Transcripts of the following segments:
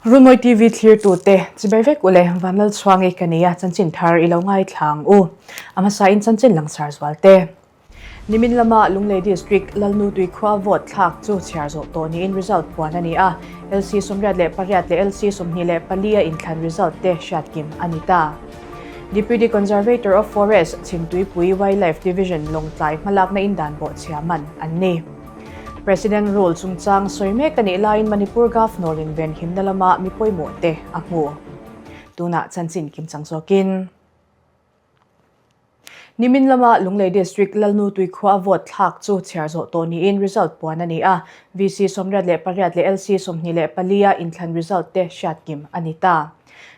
Runmawi TV thlirtute chibai vek ule Vanlalchhuangi ka nia chanchin thar i lo ngaithla ang u. A hmasa in chanchin langsar zual te. Nimin lama Lunglei District Lalnu Tuikhua vote thlak chu chhiar zawh tawh niin result puan a ni a, LC 88 leh LC 24 a inthlan result te hriatkim a ni ta. Deputy Conservator of Forest, Chhimtuipui Wildlife Division Lawngtlai hmalakna in dan bawhchhia man an ni. President rule chungchang sawi mek a nih laiin Manipur Governor in venhimna lama mi pawimawh te a hmu. Tunah chanchin kimchang zawkin. Nimin lama Lunglei District Lalnu Tuikhua vote thlak chu chhiar zawh tawh niin result puan a ni a, VC 88 leh LC 24 a inthlan result te hriatkim a ni ta.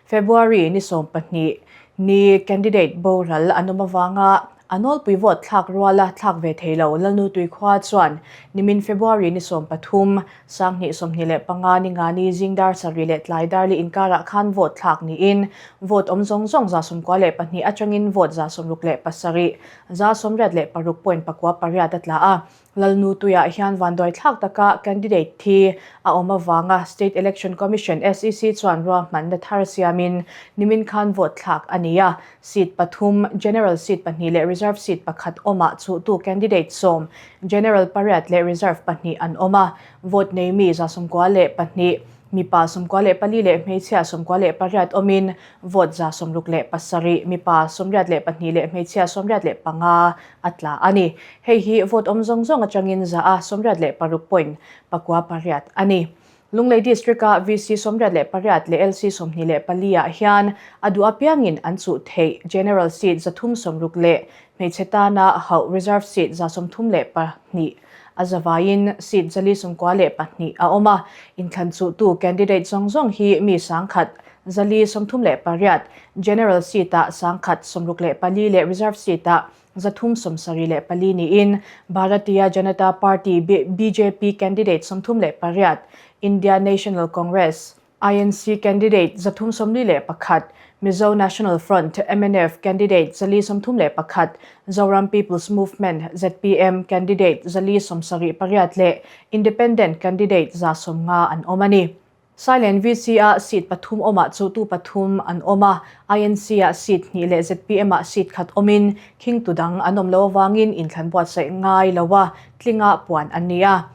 February ni 12 ni candidate boral an awm avanga a nawlpui vote thlak ruala thlak ve thei lo Lalnu Tuikhua chuan nimin February ni 13 2025 ni nga ni zing dar sarih leh tlai dar li inkarah khan vote thlak niin vote awm zawng zawng 94 atangin vote 67, 86.48 a tla a. Lalnu tuiah hian vanduai thlak taka candidate thi a awm avanga State Election Commission, SEC, chuan ruahmanna thar siamin nimin khan vote thlak a ni a. Seat pathum, General seat pahnih leh Reserve seat pakhat awmah chhuhtu candidate sawm, General pariat leh Reserve pahnih an awm a. Vote nei mi 92, mipa 94 leh hmeichhia 98 awmin vote 67, mipa 82 leh hmeichhia 85 a tla a ni. Hei hi vote awm zawng zawng atangin za a 86 point pakua pariat a ni. Lunglei District-a VC 88 leh LC 24 ah hian a duh apiangin an chuh theih General seat 360 leh hmeichhe tana hauh Reserve seat 132 a zavaiin seat 492 a awm a. Inthlan chuhtu candidate zawng zawng hi mi 1000 438, General seat-ah 1064 leh Reserve seat-ah 374 niin Bharatiya Janata Party, bjp, candidate 38, India National Congress, INC, candidate 341, Mizo National Front, mnf, candidate 431, Zoram People's Movement, zpm, candidate 478 leh Independent candidate 150 an awm a ni. Sailen VC-ah seat pathum awmah chu tu pathum an awm a, INC-ah seat hnih leh zpm-ah seat khat awmin khingtu dang an awm loh avangin inthlan buatsaih ngai loa tlinga puan an ni a.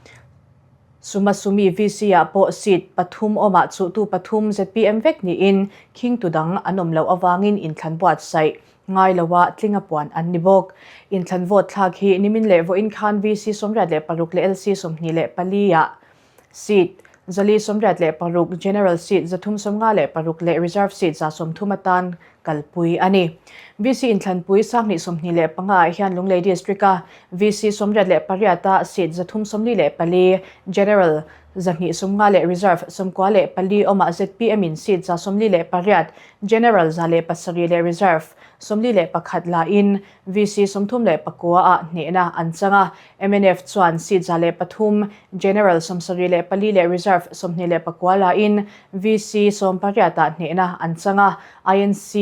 Sumasumi VC-ah pawh seat pathum awmah chu tu pathum zpm vek niin khingtu dang an awm loh avangin inthlan buatsaih ngai loa tlinga puan an ni bawk. Inthlan vote thlak hi nimin leh vawiin khan VC 86 leh LC 24 ah Seat, 486, General Seat 356 leh Reserve Seat 130 atan kalpui a ni. VC inthlanpui 2025 ah hian Lunglei District-a VC 88 a seat 344, General 250 leh Reserve 94 awmah zpm in seat 148, General 107 leh Reserve 41 la in VC 39 ah hnehna an chang a, mnf chuan seat 103, General 74 leh Reserve 24 lain VC 18 ah hnehna an chang a, INC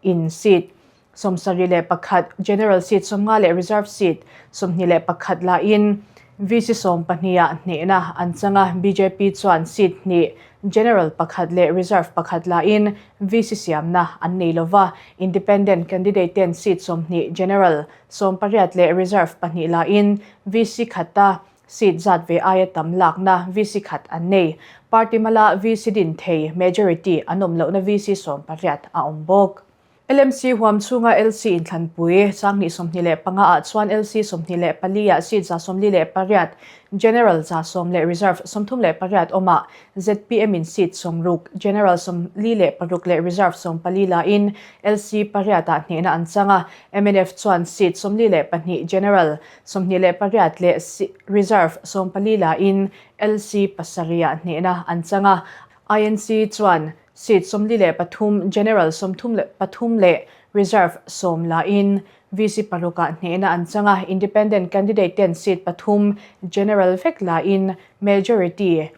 in seat 71, General seat 50 leh Reserve seat 21 lain VC 12 ah hnehna an chang a, bjp chuan seat hnih, General pakhat leh Reserve pakhat lain VC siamna an nei lova, Independent candidate ten seat 20, General 18 leh Reserve pahnih lain VC khata seat zat ve aia tam lakna VC khat an nei. Party mala VC din thei majority an awm lohna VC 18 a awm bawk. LMC huam chhunga LC inthlanpui 2025 ah chuan LC 24 ah seat 148, General 10 leh Reserve 38 awmah zpm in seat 60, General 46 leh Reserve 14 lain LC pariat ah hnehna an chang a, mnf chuan seat 42, General 28 leh Reserve 14 lain LC pasarih ah hnehna an chang a, INC chuan seat 43, General 33 leh Reserve 10 lain VC paruk ah hnehna an chang a, Independent candidate ten seat pathum, General vek lain majority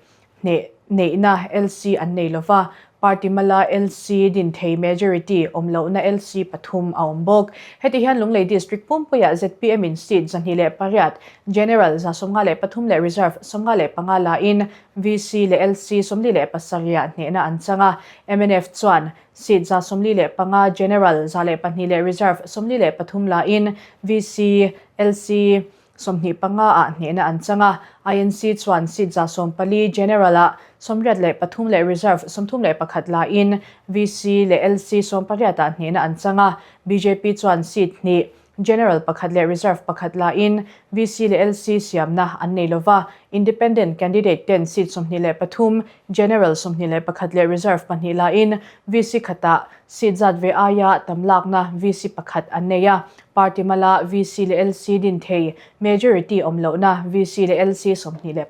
hneh neihna LC an nei lova. Party mala LC din thei majority awm lohna LC pathum a awm bawk. Heti hian Lunglei District pumpuiah zpm in seat 208, General 153 leh Reserve 55 la in VC leh LC 47 ah hnehna an chang a, mnf chuan seat 145, General 102 leh Reserve 43 la in VC, LC 25 ah hnehna an chang a, INC chuan seat 114, General ah 83 leh Reserve 31 la in VC leh LC 18 ah hnehna an chang a, bjp chuan seat hnih, General pakhat leh Reserve pakhat la in VC leh LC siamna an nei lova, Independent candidate ten seat 23, General 21 leh Reserve pahnih la in VC khatah seat zat ve aia tam lakna VC pakhat an nei a, party mala VC leh LC din thei majority awm lohna VC leh LC 21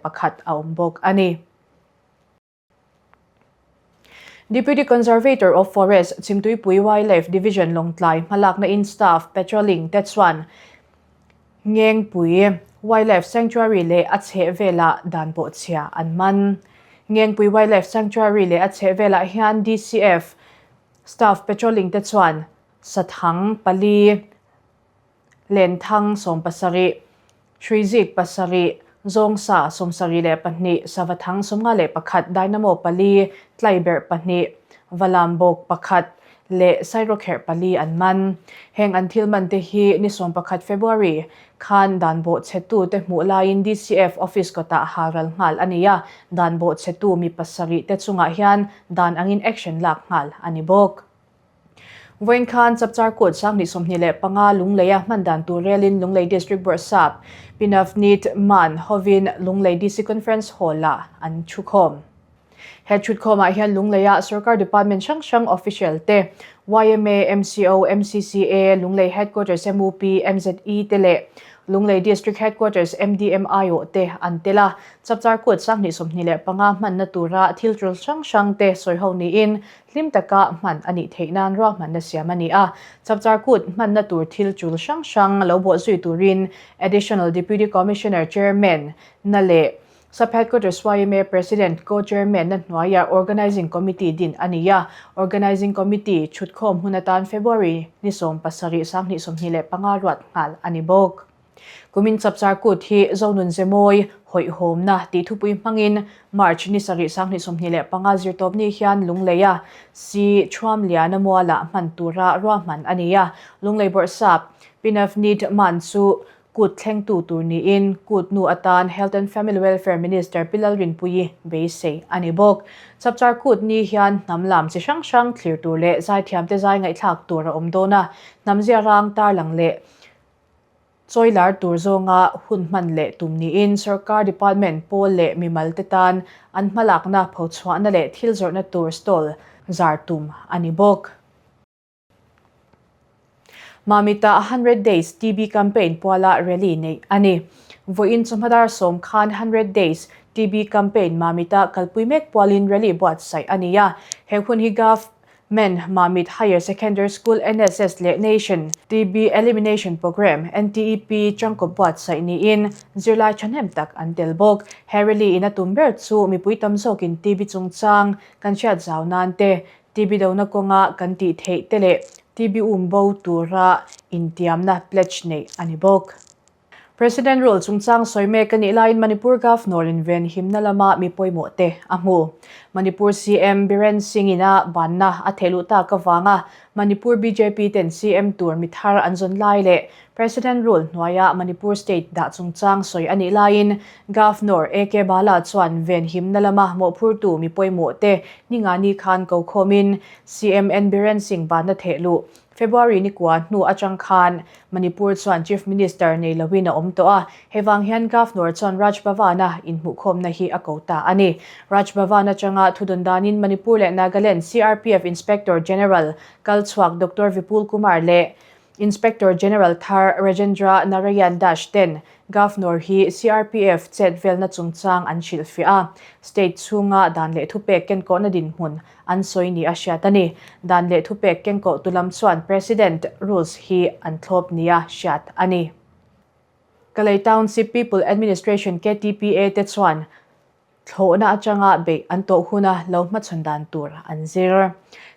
a awm bawk a ni. Deputy Conservator of Forest, Chhimtuipui Wildlife Division Lawngtlai hmalakna in staff patrolling te chuan Ngengpui Wildlife Sanctuary leh a chhehvelah dan bawhchhia an man. Ngengpui Wildlife Sanctuary leh a chhehvelah hian DCF staff patrolling te chuan sathang pali, Lenthang 70, Hruizik pasarih, Zawngsa 72, Savathang 51, Dynamo pali, Tlaiberh pahnih, Valambawk pakhat leh Sairawkherh pali an man. Heng an thil man te hi ni 11 February khan dan bawhchhetu te hmuh laiin DCF office kawtah halral nghal a ni a, dan bawhchhetu mi pasarih te chungah hian dan angin action lak nghal a ni bawk. Vawiin khan Chapchar Kut 2025 Lungleia hman dan tur relin Lunglei District Bawrhsap Pi Navneet Mann hovin Lunglei DC Conference Hall-ah an thukhawm. He thutkhawmah hian Lungleia sorkar department hrang hrang official te, yma, MCO, MCCA, Lunglei Headquarters MUP, MZE te leh Lunglei District Headquarters MDMI aw te an tel a. Chapchar Kut 2025 hmanna tura thil tul hrang hrang te sawiho niin Hlim taka hman a nih theih nan ruahmanna siam a ni a, Chapchar Kut hmanna tur thil tul hrang hrang lo bawh zui turin Additional Deputy Commissioner Chairman na leh Sub Headquarters yma President Co-Chairman na hnuaia Organising Committee din a ni a, Organising Committee chhutkhawm hun atan February ni 17 2025 ruat nghal a ni bawk. Kumin Chapchar Kut hi Zonun Zemawi hawihhawmna tih thupui hmangin March ni sarih 2025 zirtawpni hian Lungleia Si Thuamliana mualah hman tura ruahman a ni a. Lunglei Bawrhsap Pi Navneet Mann chu kut thlengtu tur niin kut nu atan Health and Family Welfare Minister Pi Lalrinpuii beisei a ni bawk. Chapchar Kut ni hian hnam lam chi hrang hrang thlir tur leh zaithiamte zai ngaihthlak tur a awm dawn a, hnam ziarang tarlang leh Chawilar tur zawnga hun hman leh tum niin sorkar department pawl leh mimal te tan an hmalakna phochhuahna leh thil zawrhna tur stall zar tum a ni bawk. Mamita 100 Days TB Campaign puala rally neih a ni. Vawiin chawhma dar sawm khan 100 Days TB Campaign Mamita kalpui mek pualin rally buatsaih a ni a. He hun hi Gov. Men, Mamit Higher Secondary School NSS leh Nation TB Elimination Programme, NTEP, changkawp buatsaih niin zirlai thahnem tak an tel bawk. He rally in a tum ber chu mipui tam zawkin TB chungchang kan hriat zau nan te, TB dona kawnga kan tih theih te leh TB um bo tura intiamna pledge neih a ni bawk. President role chungchang sawi mek a nih laiin Manipur Governor in venhimna lama mi pawimawh te a hmu. Manipur CM Biren Singh in a banna a thehluh tak avanga Manipur bjp ten CM tur mi thar an zawn lai leh President rule hnuaia Manipur state dah chungchang sawi a nih laiin Governor AK Bala chuan venhimna lama mawhphurtu mi pawimawh te ningani khan ko khawmin CM N Biren Singh banna thehluh February ni kua hnu atang khan Manipur chuan Chief Minister nei loin a awm tawh a, hei vang hian Governor chuan Raj Bhavan-a inhmuhkhawmna hi a ko ta a ni. Raj Bhavan atanga thudun danin Manipur leh Nagaland CRPF Inspector General kalchhuak Doctor Vipul Kumar leh Inspector General thar Rajendra Narayan Dash ten Governor hi CRPF chet velna chungchang an hrilhfiah a, state chhunga dan leh thupek kenkawhna dinhmun An sawi ni a hriat a ni. Dan leh thupek kengkawh tu lam chuan President rules hi an thlawp nia hriat a ni. Kalay Township People Administration, KTPA, te chuan Thlawhna atanga beih an tawh huna lo hmachhawn dan tur an zir.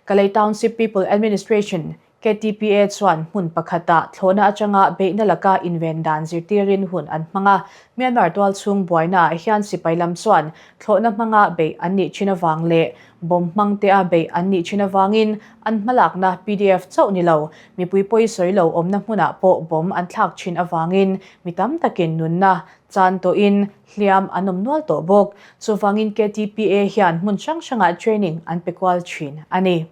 Kalay Township People Administration, KTPA, chuan hmun pakhatah thlawhna atanga beihna laka inven dan zirtirin hun an hmang a. Myanmar tualchhung buainaah hian sipai lam chuan thlawhna hmanga beih an nih thin avang leh bomb hmangtea beih an nih thin avangin an hmalakna pdf chauh ni lo, mipui pawisawi lo awmna hmunah pawh bomb an thlak thin avangin mi tam takin nunna chan tawhin hliam an awm nual tawh bawk. Chuvangin KTPA hian hmun hrang hrangah training an pe kual thin a ni.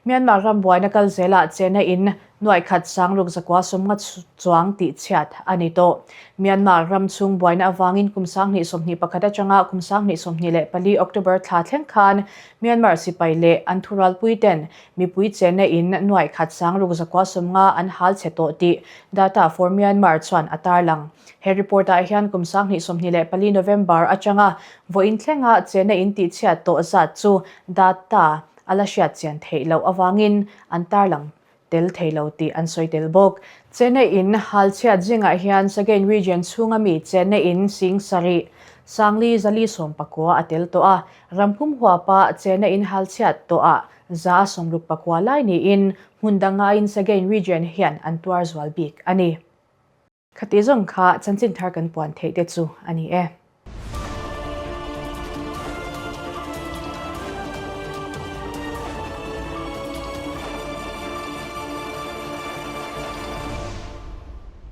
Myanmar ram buaina kal zelah chena in nuaih khat sangruk zakua sawmnga chuang tih chhiat a ni tawh. Myanmar ram chhung buaina avangin kum 2021 atanga kum 2024 October thla thleng khan Myanmar sipai leh an thuralpui ten mipui chena in nuaih khat sangruk zakua sawmnga an hal chhe tawh tih Data for Myanmar chuan a tarlang. He report ah hian kum 2024 November atanga vawiin thlenga chena in tih chhiat tawh zat chu data a la hriat chian theih loh avangin an tarlang tel thei lo tih an sawi tel bawk. Chena in hal chhiat zingah hian Sagaing region chhunga mi chena in sing sarih, Sangli zali 14 a tel tawh a, Rampum huapa chena in hal chhiat tawhah za 64 lai niin hmun dang ngaiin Sagaing region hian an tuar zual bik a ni. Khati zawng kha chanchin thar kan puan theih te chu a ni e.